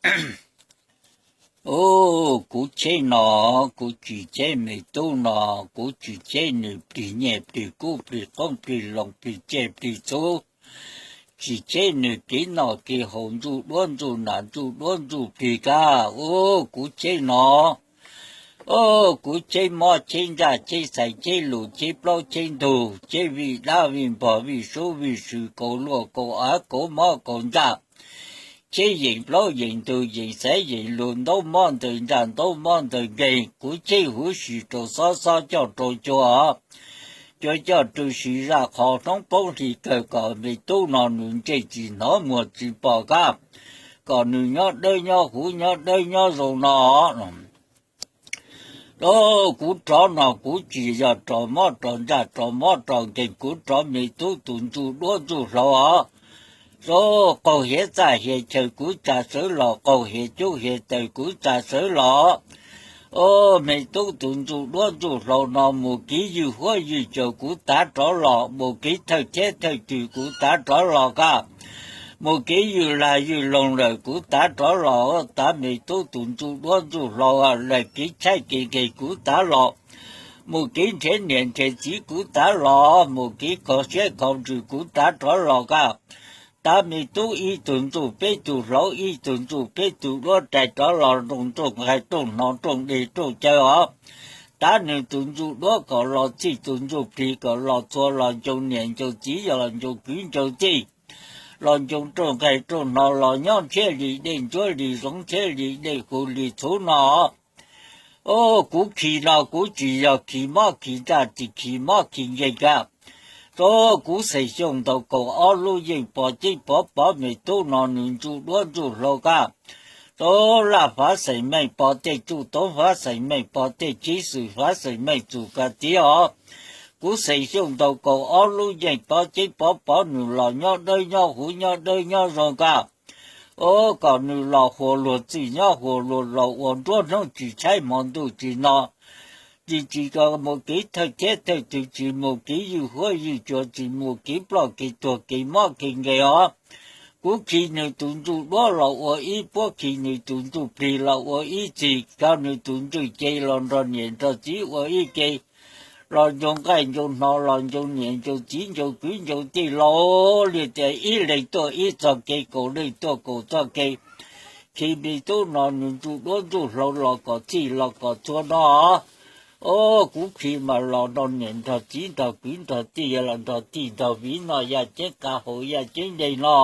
Ub, kuv cheb no, kuv tsis cheb me tub no, kuv tsis cheb nws plig nyiaj plig kub plig qoob plig loo plig tsiaj plig txhu, tsis cheb nws kev noj kev haus ntsuj duab ntsuj nas ntsuj duab ntsuj plig kab. Ub, kuv cheb no, ub, kuv cheb mob cheb ntsaj cheb xaiv cheb lus cheb plaub cheb ntug cheb vij dab vij npog vij sub vij sw kaus luaj kaus av kaus mob kaus ntsaj, cheb yeem plaub yeem ntug yeem xaiv yeem lus ntaub mob ntawg ntsaj ntaub mob ntawg nkeeg. Kuv cheb huv si rau xob xob coj rau cua, cua coj rau si zaj qhov hnub poob hli kawg kom me tub no nws ntsej tsis hnov muag tsis pom kab, kom nws nyob dawb nyob huv nyob dawb nyob zoo no. Ub, kuv rov no kuv tsis yog rov mob rov ntsaj rov mob rov nkeeg, kuv rov me tub tus ntsuj duab ntsuj hlauv os. Ub, qaug hiav txaj hiav chaw kuv tsa sawv los, qaug hiav cub hiav taws kuv tsa sawv los. Ub, me tub tus ntsuj duab ntsuj hlauv no mus kev ywj huab ywj cua kuv tav rov los, mus kev thawj thiab thawj twg kuv tav rov los kab, mus kev ywj lag ywj loog lawm kuv tav rov los. Tav me tub tus ntsuj duab ntsuj hlauv lawm kev tshaib kev nkeeg kuv tav los, mus kev nrhiav niam nrhiav txiv kuv tav los, mus kev kho siab kho ntsws kuv tav rov los kab. Tav me tub ib tug ntsuj peb tug hlauv, ib tug ntsuj peb tug duab rais rov los rooj nrooj nqaij rooj hno rooj dej rooj cawv os. Tav nws tus ntsuj duab kom los txhij tus ntsuj plig kom los txhua los ncoo niam ncoo txiv los ncoo kwv ncoo tij, los ncoo rooj nqaij rooj hno los nyob ntshiab li dej ntsuab li zoov ntshiab li dej huv li txhuv no. Ub, kuv khi no kuv tsis yog khi mob khi ntsaj tsis khi mob khi nkeeg kab. Ub, kuv Xeem Xyooj ntaus kaum ob lub yeej pov ceb pov pov me tub no nws ntsuj duab ntsuj hlauv kab. Ub, Laj Fav Xeem Meej pov tej tsuj toob Fav Xeem Meej pov tej chiv xwm Fav Xeem Meej txum kab tiav os. Kuv Xeem Xyooj ntaus kaum ob lub yeej pov ceb pov pov nws los nyob dawb nyob huv nyob dawb nyob zoo kab. Ub, kom nws los huas luag txwj nyob huas luag laus ua nruab hnub tsis tshaib hmo ntuj tsis no. Tsis tsis mus kev thawj thiab thawj twg tsis mus kev ywj huab ywj cua tsis mus kev ploj kev tuag kev mob kev nkeeg os. Kuv khi nws tus ntsuj duab los ua ib puab khi nws tus ntsuj plig los ua ib txhis kom nws tus ntsuj ce los nrog niam nrog txiv ua ib ke, los ncoo nqaij ncoo hno los ncoo niam ncoo txiv ncoo kwv ncoo tij los li tias ib leeg tuaj ib txoj kev kaum leej tuaj kaum txoj kev. Khi me tub no nws ntsuj duab ntsuj hlauv los kom txhij los kom txhua no. Ub, kuv khi mas los nrog niam nrog txiv nrog kwv nrog tij los nrog tij nrog viv no yaj ceeb qab hauv yaj ceeb nce no.